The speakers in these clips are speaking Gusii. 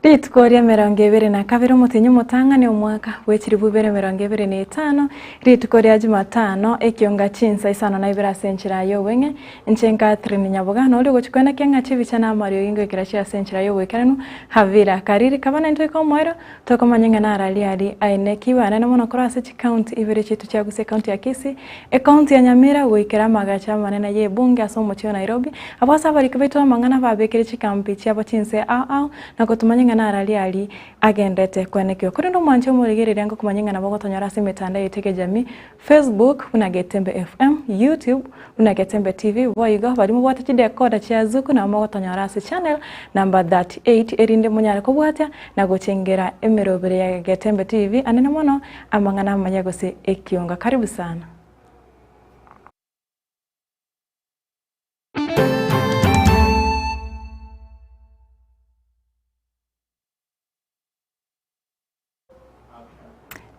Rituko ria emerongo ebere na kabere omotienyi omotang'ani omwaka bwe chilifu ibere emerongo ebere na etano, rituko ria Jumatano, ekionga chinsa isano na ibere ase enchera y'obweng'e, inche Catherine Nyaboga, na oria ogochia koenekia ng'a chibicha na amariogi ngoikera chire ase enchera y'oboikeranu, Havila Kariri, kaba naintwe goika omoerio, tokomanya ng'a narari aria aine ki banene mono korwa ase chikaunti ibere chiaito chia Gusii ekaunti ya Kisii, Ekaunti ya Nyamira goikera amagacho amanene y'ebunge ase omochie o Nairobi, abwo ase abariki baito b'amang'ana babekire chikambi chiabo chinse ao ao na gotomanya ng'a narari aria agendete kwenekigwa. Korende omwanche omorigereria ngokomanya ng'a nabo ogotonyora ase emetandao yaito y'ekejamii, Facebook buna Getembe FM, YouTube buna Getembe TV, boigo baria mobwate chidecoder chia Zuku nabo mogotonyora ase channel number 38 erinde monyare kobwatia na gochengera emerobere ya Getembe TV anene mono amang'ana amaya gose ekionga. Karibu sana.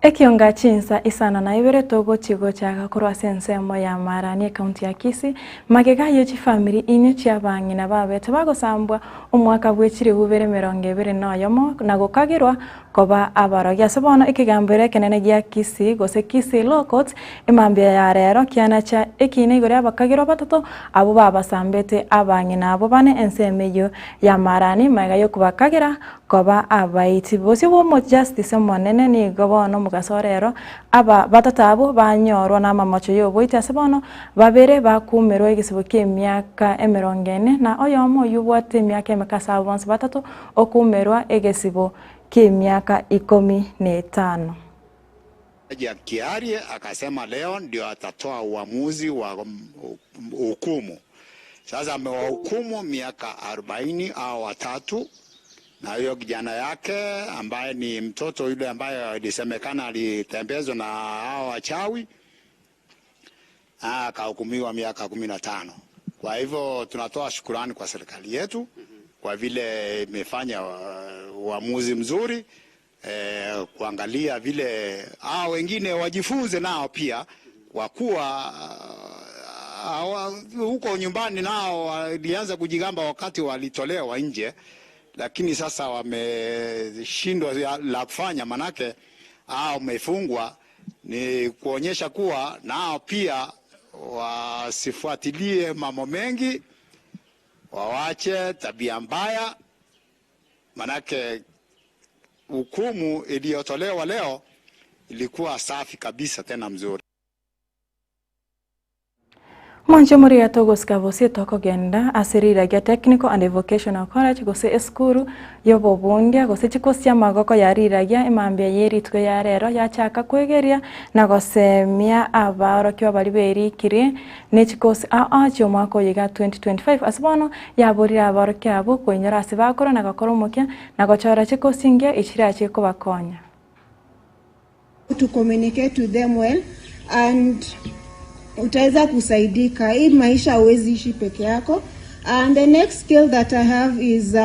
Ekionga chinsa isano na ibere togochi gochaka korwa ase ensemo ya Marani ekaunti ya Kisii, magega ye chifamiri inye chi'abang'ina babete bagosambwa omwaka bwe chilifu ibere emerongo ebere na oyomo na gokagerwa koba abarogi. Ase bono ekegambero ekenene gia Kisii gose Kisii Law Courts emambia ya rero kianacha ekiina igoro y'abakagerwa batato abwo babasambete abang'ina abwo bane ensemo eyio ya Marani magega y'okobakagera Koba abaiti. Bosio bw'Omojustice omonene nigo bono omogaso ore ero, aba batato abwo banyorwa namamocho y'oboiti ase bono babere bakumerwa egesibo ki'emiaka emerongo ene, na oyomo oyio obwate emiaka emeke ase abwo bonsi batato okumerwa egesibo ki'emiaka ikomi na etano. Jaji Kiarie akasema leo ndio atatoa uamuzi wa hukumu. Sasa amewahukumu miaka arobaini hao watatu na huyo kijana yake ambaye ni mtoto yule ambaye ilisemekana alitembezwa na hao wachawi akahukumiwa miaka 15. Kwa hivyo tunatoa shukurani kwa serikali yetu kwa vile imefanya uamuzi mzuri eh, kuangalia vile hao wengine wajifunze nao pia kwa kuwa huko nyumbani nao walianza kujigamba wakati walitolewa nje, lakini sasa wameshindwa la kufanya, manake hao wamefungwa ni kuonyesha kuwa nao pia wasifuatilie mambo mengi, wawache tabia mbaya, manake hukumu iliyotolewa leo ilikuwa safi kabisa tena mzuri. Mwanche morigia togosika bosie tokogenda ase riragia Technical and Vocational College gose esukuru y'obobundia gose chikosi chi'amagoko ya riragia emambia ye rituko ya rero yachaka kwegeria na gosemia abaorokiwa baria berikirie ne chikosi ao ao chi'omwaka oyo iga 2025 ase bono yaborire abaorokia abwo koinyora ase bakora na gokora omokia na gochora chikosi ingiya echirachie kobakonya. To communicate with them well and utaweza kusaidika. Hii maisha huwezi ishi peke yako. And the next skill that I have is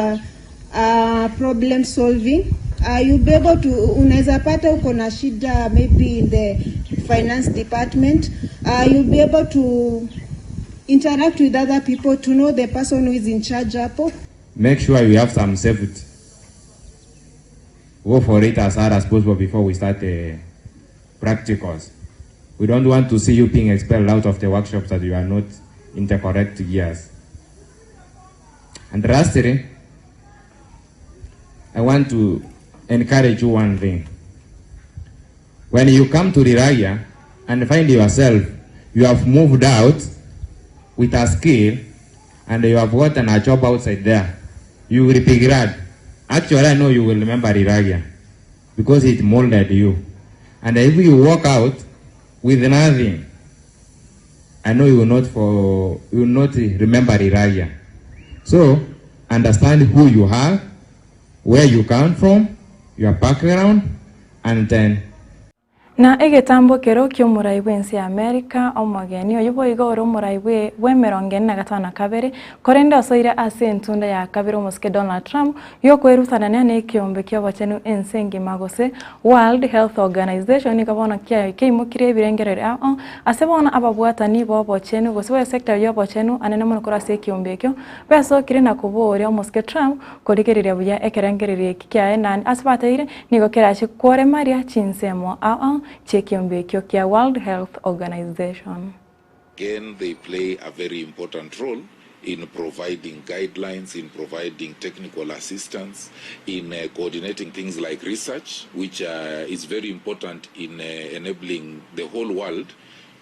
problem solving. You'll be able to, unaweza pata uko na shida maybe in the finance department. You'll be able to interact with other people to know the person who is in charge hapo. Make sure you have some safety. Go for it as hard as possible before we start the practicals. We don't want to see you being expelled out of the workshops that you are not in the correct gears. And lastly, I want to encourage you one thing. When you come to Riragia and find yourself, you have moved out with a skill and you have gotten a job outside there, you will be glad. Actually, I know you will remember Riragia because it molded you. And if you walk out with nothing, I know you will not for you will not remember Riragia. So understand who you are, where you come from, your background, and then. Na egetambo kero ki'omorai bw'ense ya Amerika, omogeni, oyio boigo ore omorai bwe bw'emerongo ene na gatano na kabere, korende osoire ase entunda ya kabere omosike Donald Trump, gi'okwerusanania nekeombe ki'obochenu ense engima gose World Health Organization nigo bono keimokirie ebirengererio ao ase bono ababwatani b'obochenu gose b'esector y'obochenu anene mono korwa ase ekeombe ekio besokire na koboria omosike Trump korigereria buya ekerengererio eki kiaye naende ase bateire nigo kerache koremaria chinsemo ao ao chi'ekeombe ekio kia World Health Organization. Again they play a very important role in providing guidelines, in providing technical assistance, in coordinating things like research which is very important in enabling the whole world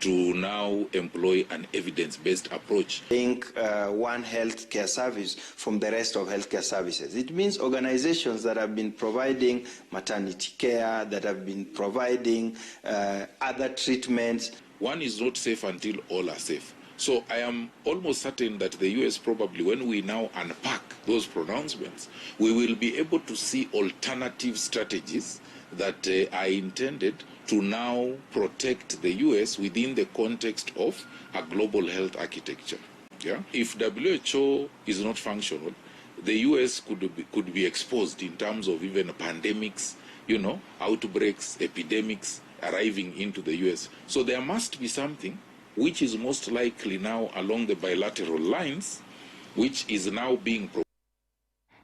to now employ an evidence-based approach. Link one health care service from the rest of health care services. It means organizations that have been providing maternity care, that have been providing other treatments. One is not safe until all are safe. So I am almost certain that the US probably when we now unpack those pronouncements, we will be able to see alternative strategies that uh, are intended to now protect the US within the context of a global health architecture. Yeah? If WHO is not functional, the US could be, could be exposed in terms of even pandemics, you know, outbreaks, epidemics arriving into the US. So there must be something which is most likely now along the bilateral lines, which is now being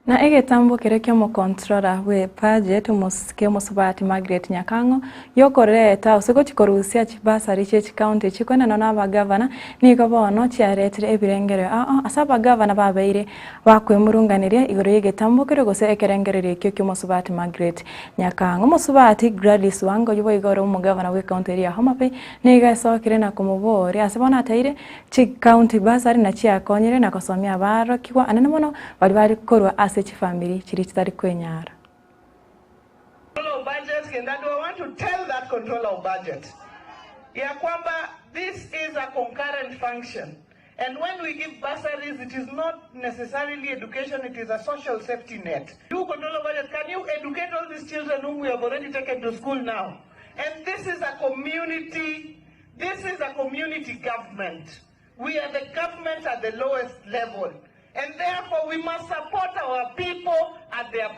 Na egetambo keria ki'omokontrora bwe budget omosike omosubati Margaret Nyakang'o yokoreta gose gochia korusia chibasari chie chikaunti chikoenanwa na abagavana nigo bono chiaretire ebirengererio ao ase abagavana babeire bakwemurunganeria igoro y'egetambo keria gose ekerengererio ekio ki'omosubati Margaret Nyakang'o. Omosubati Gladys Wanga oyio boigo ore omogavana bw'ekaunti eria ya Homa Bay nigo esokire na komoboria ase bono ateire Chicounty bursary na chiakonyire na gosomia abarokigwa anene mono baria bare korwa ase chifamiri chiria chitari kwenyara. Controller of budget kendo adwa want to tell that controller of budget ya kwamba this is a concurrent function and when we give bursaries it is not necessarily education it is a social safety net. You controller of budget can you educate all these children whom we have already taken to school now and this is a community This is a community government. We are the government at the lowest level and therefore we must support our people at their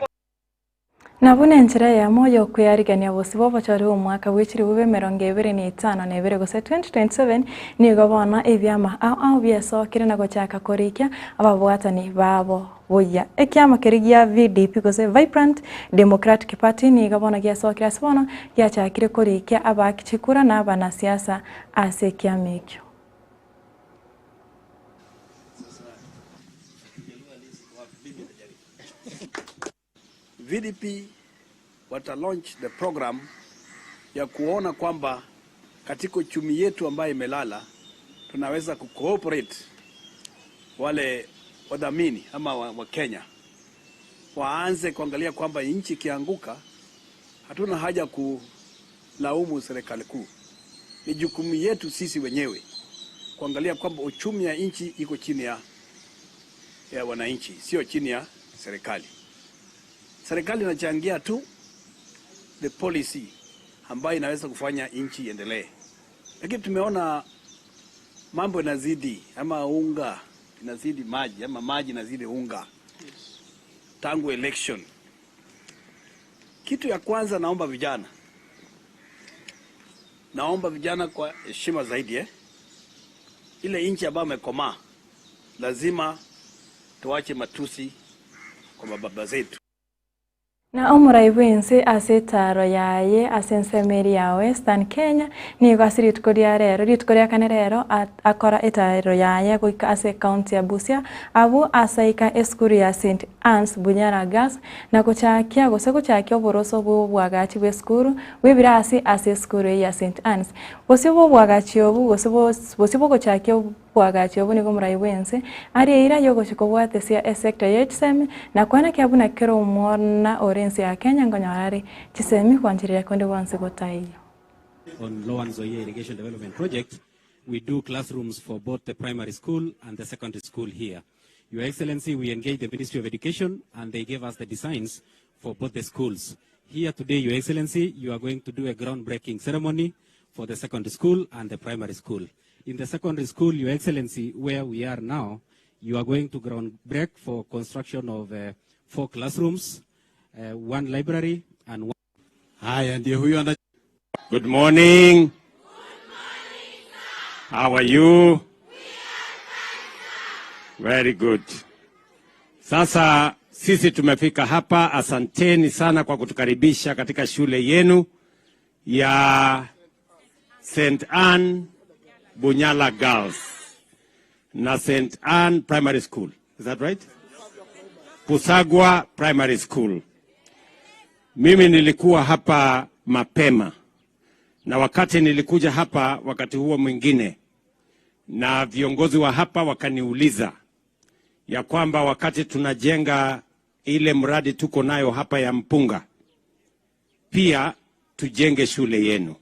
Na buna enchera eyemo y'okwearigania bosio bw'obochori bw'omwaka bwe chilifu emerongo ebere na etano na ebere gose 2027, nigo bono ebiama ao ao biesokire na gochaka korikia ababwatani babo buya. Ekiama keria gia VDP gose Vibrant Democratic Party nigo bono giesokire ase bono giachakire korikia abaaki chikura na abanasiasa ase ekiama ekio. VDP wata launch the program ya kuona kwamba katika uchumi yetu ambayo imelala tunaweza kucooperate wale wadhamini ama wa, wa Kenya waanze kuangalia kwamba nchi ikianguka hatuna haja kulaumu serikali kuu. Ni jukumu yetu sisi wenyewe kuangalia kwamba uchumi ya nchi iko chini ya, ya wananchi, sio chini ya serikali. Serikali inachangia tu the policy ambayo inaweza kufanya nchi iendelee, lakini tumeona mambo inazidi ama unga inazidi maji ama maji inazidi unga tangu election. Kitu ya kwanza naomba vijana, naomba vijana kwa heshima zaidi eh? Ile nchi ambayo imekomaa lazima tuache matusi kwa mababa zetu. Na omorai bw'ense ase etaaro yaye ase ensemo eria ya Western Kenya nigo ase rituko ria rero, rituko ria kane rero, akora etaaro yaye goika ase ecounty ya Busia abwo asaika esukuru ya St Anne's Bunyala Girls na gochakia gose gochakia oboroso bw'obwagachi bw'esukuru bw'ebirasi ase esukuru eye ya St Anne's. Bosio bw'obwagachi obo gose bosio bw'ogochakia Bw'agachi obo nigo omorai bw'ense arie eira y'ogochia kobwatesia esector ye chisemi na koenekia buna kera omwana ore ense ya Kenya nkonyora are chisemi gwanchereria konde gwansi gotaiyo. On Lower Nzoia Irrigation Development Project, we do classrooms for both the primary school and the secondary school here. Your Excellency, we engaged the Ministry of Education and they gave us the designs for both the schools. Here today, Your Excellency, you are going to do a groundbreaking ceremony for the secondary school and the primary school. In the secondary school, Your Excellency, where we are now, you are going to groundbreak for construction of uh, four classrooms, uh, one library, and one Haya, ndiye huyo ana. Good morning. How are you? Very good. Sasa sisi tumefika hapa, asanteni sana kwa kutukaribisha katika shule yenu ya St. Anne Bunyala Girls na St. Anne Primary School. Is that right? Busagwa Primary School. Mimi nilikuwa hapa mapema na wakati nilikuja hapa wakati huo mwingine, na viongozi wa hapa wakaniuliza ya kwamba wakati tunajenga ile mradi tuko nayo hapa ya mpunga, pia tujenge shule yenu.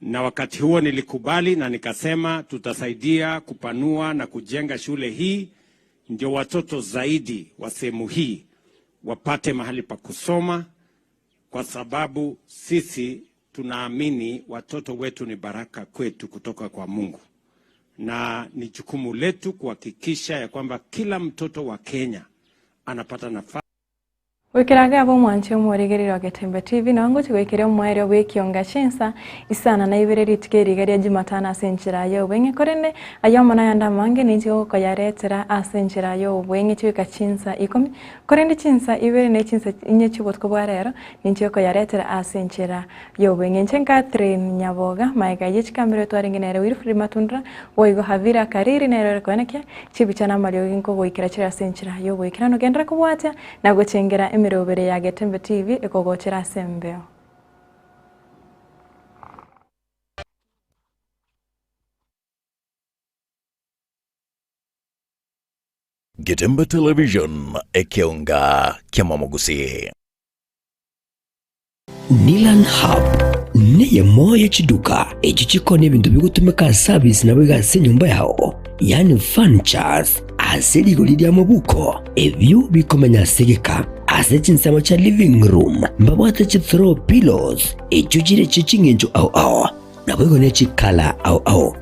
Na wakati huo nilikubali na nikasema tutasaidia kupanua na kujenga shule hii, ndio watoto zaidi wa sehemu hii wapate mahali pa kusoma, kwa sababu sisi tunaamini watoto wetu ni baraka kwetu kutoka kwa Mungu, na ni jukumu letu kuhakikisha ya kwamba kila mtoto wa Kenya anapata nafasi. Goikera iga abe omwanchi omorigereria o Getembe TV, nao ngochia goikeria omoerio bw'ekionga chinsa isana na ibere rituko eri iga ria Jumatano ase enchera y'obweng'e, korende ayio amo nayande amange ninche gokoyaretera ase enchera y'obweng'e chigoika chinsa ikomi, korende chinsa ibere ne chinsa inye chi'obotuko bwa rero ninche gokoyaretera ase enchera y'obweng'e. Inche Catherine Nyaboga, magega ye chikambero twarenge nere Wilfred Matundura, Boigo Havila Kariri nere ore koenekia chibicha na amariogi nkogoikera chire ase enchera y'oboikeranu. Genderera kobwatia na gochengera emerobere ya Getembe TV ekogochera ase embeo. Getembe Television, ekeonga kiamamogusii. Nilan Hub neyemo ye chiduka echio chikoonia ebinto bigotumeka ase abisi naboigo ase enyomba yao, yaani furnitures, ase rigori ri'amabuko, ebio bikomenya ase egeka. Ase chinsemo chia living room mbabwate chi throw pillows echio chire chie ching'encho ao ao, naboigo ne chikala ao ao.